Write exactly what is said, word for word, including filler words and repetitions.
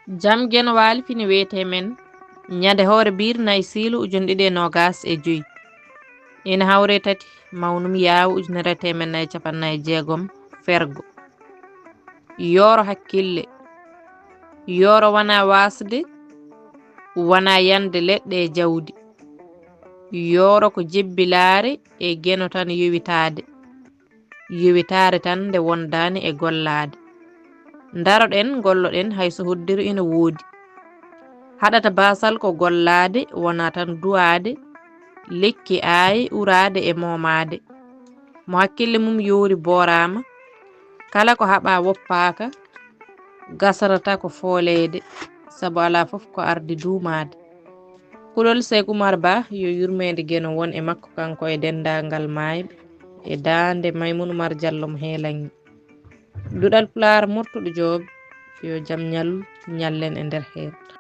Jam Geno Waali fini wiyetee men ñande hoore biir nayi siilu ujunɗiɗi e noogaas e joy. Ina hawre tati mawnum yaawu ujunere teemen nayi capannayi jeegom fergo. Yooro hakkille. Yooro wona waasde, wona yande leɗɗe e jawdi. Yooro ko jebbilaare e geno tan yowitaade. Yowitaare tan nde wondaani e gollaade. Ndaroɗen, ngolloɗen hay so hoddiro ina woodi. Haɗata baasal ko gollaade, wona tan duwaade, lekki aaye, uraade e moomaade. Mo hakkille mum yoori booraama, kala ko haɓaa woppaaka, gasatata ko fooleede, sabu alaa fof ko ardi duumaade. Kulol Seek Umar Ba, yo yurmeende Geno won e makko kanko e denndaangal maayɓe, e daande Maymun Umar Jallo mo Heelanŋe. Duɗal Pulaar Murtuɗo Joob, yo jam ñallu, ñallen e nder heerta.